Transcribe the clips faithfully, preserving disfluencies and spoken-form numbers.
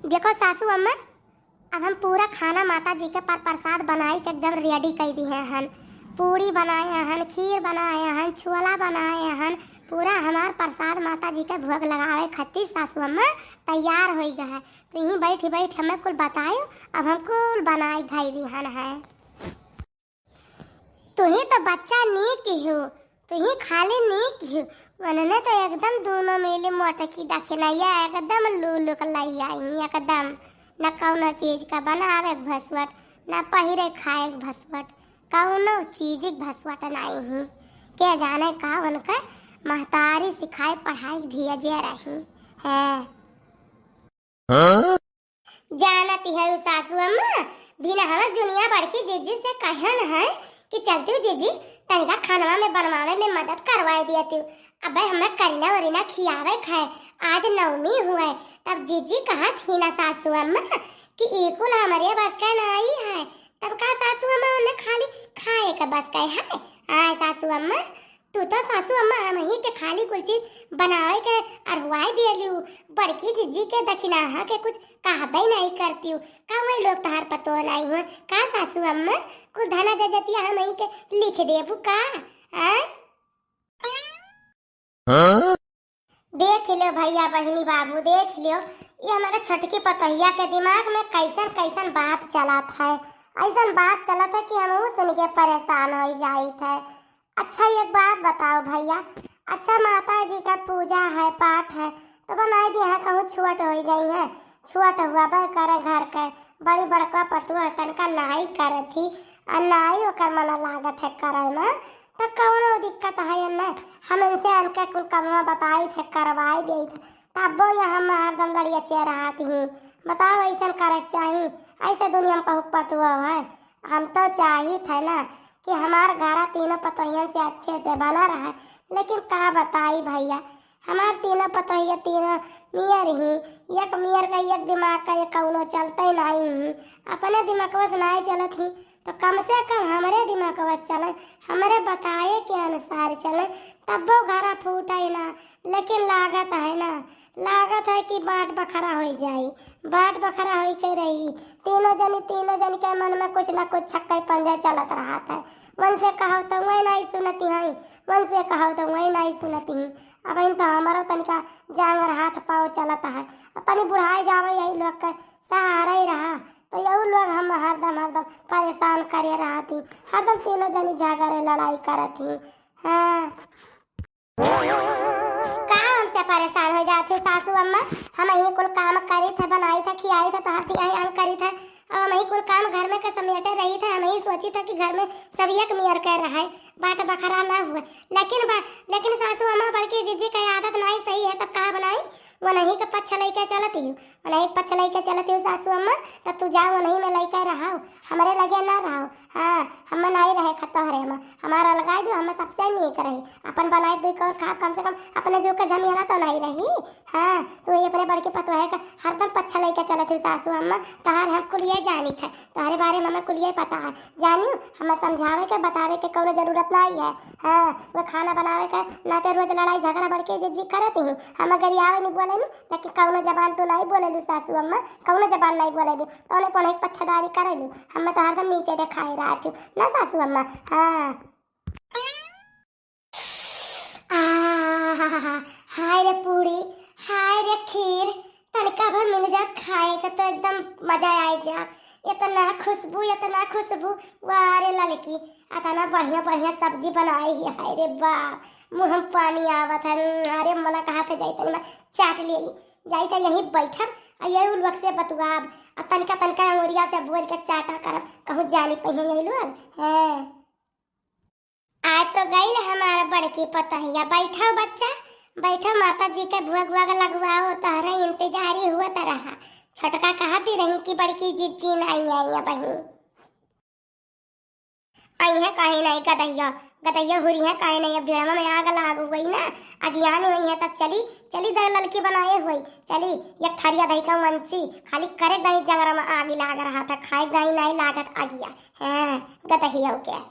देखो सासू अम्मा, अब हम पूरा खाना माता जी के पर प्रसाद बनाई के एकदम ready कइ दिहे हन। पूड़ी बनाए हन, खीर बनाए हन, छोला बनाए हन, पूरा हमार प्रसाद माता जी के भोग लगावे खातिर सासू अम्मा तैयार होइ गए है। तो यहीं बैठ बैठ हमें कुल बतायो, अब हम कुल बनाई धई दिहन है। तुही तो बच्चा नीक हो, तुही खाली नीक हो। उन्होंने तो एकदम दोनों मिली मोटकी दखिनैया एकदम लूलुक लई आई एकदम। न कौनो चीज का बनावे के भसवट, न पहिरे खाए के भसवट, कौनो चीज के भसवट नाई ही। के जाने का उनका महतारी सिखाए पढ़ाई भेजे रही है। हाँ? जानत है उ सासू अम्मा, बिना हवा जुनिया बड़की जिज्जी से कहन है कि चलती हूँ जिज्जी, तनिका खानवा में बनवावे में मदद करवाए दिया तू। अबे हमें करीना वरीना खियावे खाए, आज नवमी हुए। तब जिज्जी कहत ही ना सासू अम्मा कि ई कुल हमरे बस का नाई है। तब का सासू अम्मा उन्हें खाली खाए के बस का है? आय सासू अम्मा, तू तो सासू अम्मा हमही के खाली कुल चीज बनावे के अरहुआई देलियो, बड़की जिज्जी के दखिनाहा के कुछ कहबे नहीं करतियो। का वही लोग तहार पतोह नहीं हुआ? का सासू अम्मा कुल धना जजतिया हमही के लिख देबू का? आय? हाँ? देख लियो भैया, बहिनी, बाबू, देख लियो, ये हमारे छोटकी पतोहिया के दिमाग में कैसन कैसन बात चलत है। ऐसन बात चलत है कि हमहू सुन के परेशान हो जाइत है। अच्छा, एक बात बताओ भैया, अच्छा, माता जी का पूजा है, पाठ है, तो बनाई दिया कहूँ छुअट हो जाई है, छुअट हुआ बे करे घर के, बड़ी बड़का पतुआ तनका नाई करत ही, और नाई ओकर मना लागत है करे में, तो कौनो दिक्कत है न? हम इनसे उनके कुल कमवा बताई थे, करवाई देई थे, तब्बो यहाँ में हरदम लड़िया चिया रहत ही। बताओ, ऐसन करे के चाही? ऐसे दुनिया में कहूँ पतुआ है? हम तो चाहित है ना कि हमार घरा तीनों पतोहियन से अच्छे से बना रहे, लेकिन का बताई भैया, हमार तीनों पतोहिया तीनों मियर ही, एक मियर का एक दिमाग का, एक कौनो चलते नहीं ही, अपने दिमागवा से नहीं चलत ही, तो कम से कम हमरे दिमागवा से चले, हमरे बताए के अनुसार चले, तब्बो घरा फूटे ना। लेकिन लागत है ना, लागत है कि बाँट बखरा होइ जाई। बाँट बखरा होइ के रही। तीनों जनी, तीनों जनी के मन में कुछ ना कुछ छक्के पंजे चलत रहत है। मन से कहो तो वही नहीं सुनती हैं, मन से कहो तो वही नहीं सुनती हैं। अब इन तो हमारो तनिका जांगर हाथ पाँव चलत है। अब तनी बुढ़ाए जावे यही लोग के सहारा ही रहा, तो यहू लोग हम हरदम, हरदम परेशान करे रहती, हरदम तीनों जनी झगड़े लड़ाई करत ही। हाँ। का हमसे परेशान हो जात हो सासू अम्मा? हम यही कुल काम करी थे, बनाई थे, खियाई थे, तोहर दियाई अंग करी थे। अब हम यही कुल काम घर में के समेटे रही थे, हम यही सोची थे कि घर में सब एक मियर कर रहा है, बाँट बखरा ना हुए। लेकिन बा-, लेकिन सासू अम्मा बड़की जिज्जी के आदत नहीं सही है, तब का बनाई? वो नहीं के पक्ष लेके चलती हूँ, वो नहीं के पक्ष लेके चलती हूँ सासू अम्मा, तब तू जाओ, वो नहीं में लेके रहो, हमरे लगे ना रहो। हाँ, हमें नहीं रहे खतोहरे में, हमारा लगाई दो, हमें सबसे नीक रही। अपन बनाई दुई कौर खाब, कम से कम अपने जो के झमेला तो नहीं रही। हाँ, तू ही अपने बड़की पतोहे का हरदम पच्छा लेके चलत हूँ सासू अम्मा, तहार हम कुलिये जानी थे, तोहरे बारे में हमें कुलिये पता है। जानियो, हमें समझावे के, बतावे के कौनो जरूरत नहीं है। हाँ, वो खाना बनावे के नाते रोज लड़ाई झगड़ा बड़की जिज्जी करत ही, हम गरियावे नहीं बोले नहीं, लेकिन कौनो जबान तू नहीं बोलेलू सासू अम्मा, कौनो जबान नहीं बोलेलू, तौने पौने एक पच्छादारी करेलू, हमें तो हरदम नीचे देखाए रहत हूँ ना सासू अम्मा। हाँ। आहा, हाय रे पूड़ी, हाय रे खीर, तनिका भर मिल जात खाए के तो एकदम मजा आए जात। इतना खुशबू, इतना खुशबू, वाह रे ललकी, इतना बढ़िया बढ़िया सब्जी बनाई है, हाय रे बाप, मुँह में पानी आवत है। अरे मना कहा था जाई तनी मैं चाट ले, जाई था यहीं बैठब, आ ये लोग से बतुआब, आ तनिका तनिका अंगुरिया से बोल के चाटा करब, कहूँ जानी पहिए यही लोग। हैं। आ तो गइल हमार बड़की पतोहिया। बैठो बच्चा, बैठो, माता जी के भुआ भुआ लगवाओ, तोहरे इंतजारी हुआ त रहा। छोटका कहती रही कि बड़की जिज्जी नहीं आई अबहीं। अइहे काहे नहीं गदहिया, गदहिया हुरिहे काहे नहीं, अब डेढ़वा में आग लाग गई ना, अगियान हुई है तब चली, चली दर ललकी बनाए हुई, चली एक थरिया दही का वंची, खाली करे दही जंगरा में आग लाग रहा था, खाए दही नहीं लागत अगिया, हैं, गदहिया के।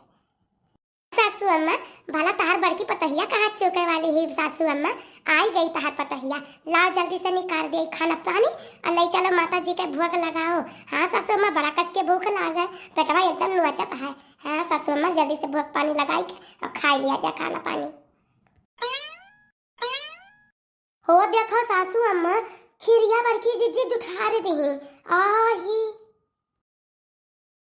सासू अम्मा, भला तहार बड़की पतोहिया कहाँ चूके वाली ही सासू अम्मा? आई गई तहार पतोहिया, लाओ जल्दी से निकाल दे खाना पानी और ले चलो माता जी के भोग लगाओ। हाँ सासू अम्मा, बड़ा कस के भूख लाग है, पेटवा एकदम नोचत है। हाँ सासू अम्मा, जल्दी से भोग पानी लगाई के और खाई लिया जा खाना पानी। हो देखो सासू अम्मा, खिरिया बड़की जिज्जी जुठार दिही। आही